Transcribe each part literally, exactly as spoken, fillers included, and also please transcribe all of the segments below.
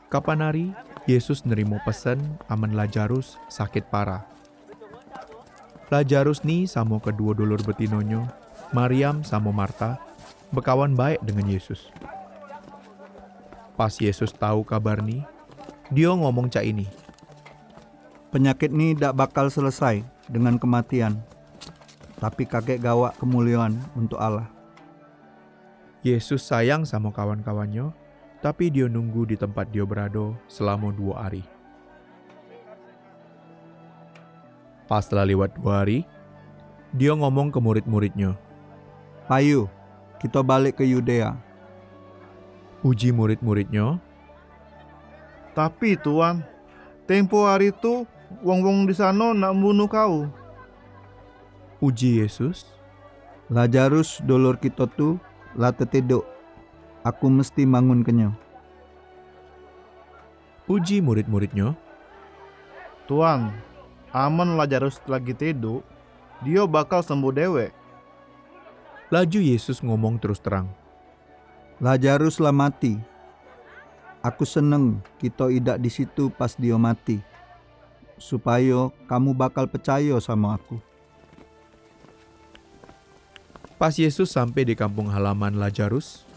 Kapan ari, Yesus nerimo pesen amen Lazarus sakit parah. Lazarus ni samo keduo dulur betinonyo, Maryam samo Marta, bekawan baek dengan Yesus. Pas Yesus tau kabar ni, dio ngomong cak ini, "Penyakit ni dak bakal selesai dengan kematian, tapi kagek gawak kemulioan untuk Allah." Yesus sayang samo kawan-kawannyo, tapi dio nunggu di tempat dio berado selamo duo ari. Pas telah liwat duo ari, dio ngomong ke murid-muridnyo, "Payu, kito balek ke Yudea." Uji murid-muridnyo, "Tapi, Tuan, tempo ari tu wong-wong di sano nak mbunuh kau." Uji Yesus, "Lazarus, dulur kito tu, la tetedok. Aku mesti mangunkenyo." Uji murid-muridnyo, "Tuan, amen Lazarus lagi tedok, dio bakal sembuh dewek." Laju Yesus ngomong terus terang, "Lazarus la mati. Aku seneng kito idak di situ pas dio mati, supayo kamu bakal pecayo samo Aku." Pas Yesus sampe di kampung halaman Lazarus,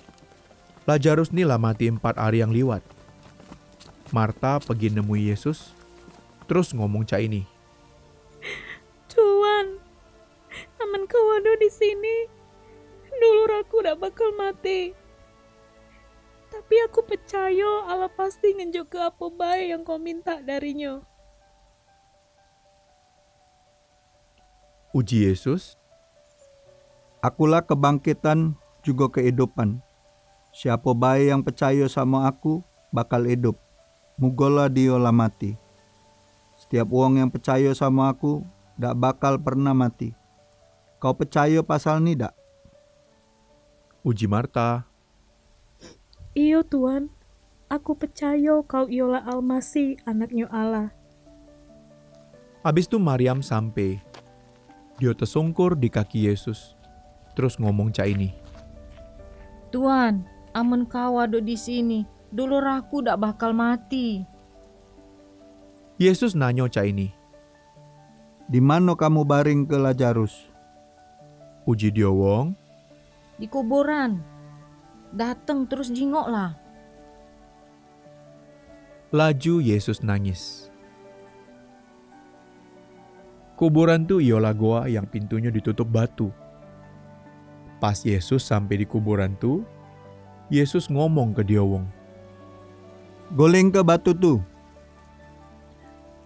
Lazarus ni la mati empat ari yang liwat. Marta pegi nemui Yesus, terus ngomong cak ini, "Tuan, amen Kau ado di sini, dulur aku dak bakal mati. Tapi aku pecayo Allah pasti ngenjokke apo bae yang Kau mintak dari-Nyo." Uji Yesus, "Akulah kebangkitan jugo keidupan. Siapo bae yang pecayo samo Aku bakal idup, mugola dio la mati. Setiap wong yang pecayo samo Aku dak bakal pernah mati. Kau pecayo pasal ni dak?" Uji Marta, "Iyo, Tuan, aku pecayo Kau iyolah Almasih, Anak-Nyo Allah." Abis tu Maryam sampe. Dio tesungkur di kaki Yesus, terus ngomong cak ini, "Tuan, amen Kau ado di sini, dulur aku dak bakal mati." Yesus nanyo cak ini, "Di mano kamu baringke Lazarus?" Uji dio wong, "Di kuburan. Dateng terus jingoklah." Laju Yesus nangis. Kuburan tu iyolah goa yang pintunyo ditutup batu. Pas Yesus sampe di kuburan tu, Yesus ngomong ke dio wong, "Golengke batu tu."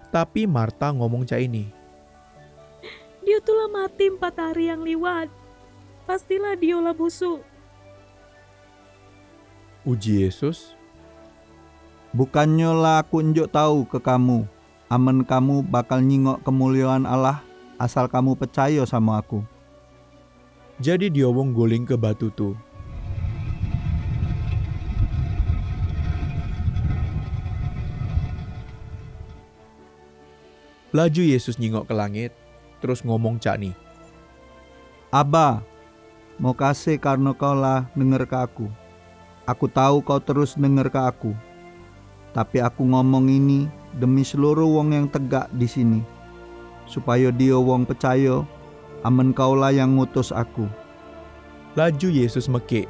Tapi Marta ngomong cak ini, "Dio tu la mati empat ari yang liwat. Pastilah dio la busuk." Uji Yesus, "Bukannyo la Aku enjuk tau ke kamu, amen kamu bakal nyingok kemulioan Allah asal kamu pecayo samo Aku." Jadi dio wong golengke batu tu. Laju Yesus nyingok ke langit, terus ngomong cak ni, "Aba, mokase karno Kau la nengerke Aku. Aku tau Kau terus nengerke Aku. Tapi Aku ngomong ini demi seluruh wong yang tegak di sini, supayo dio wong pecayo amen Kaulah yang ngutus Aku." Laju Yesus mekik,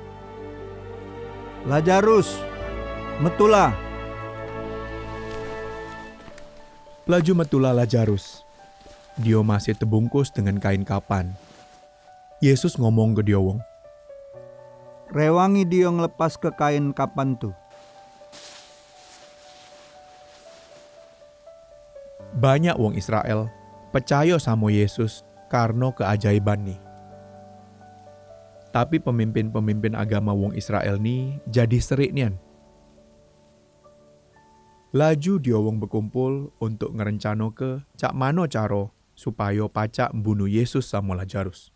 "Lazarus, metulah!" Laju metulah Lazarus. Dio masih tebungkus dengan kain kapan. Yesus ngomong ke dio wong, "Rewangi dio ngelepaske kain kapan tu." Banyak wong Israel pecayo samo Yesus karno keajaiban ni. Tapi pemimpin-pemimpin agama wong Israel ni jadi serik nian. Laju dio wong bekumpul untuk ngerencanoke cak mano caro supayo pacak mbunuh Yesus samo Lazarus.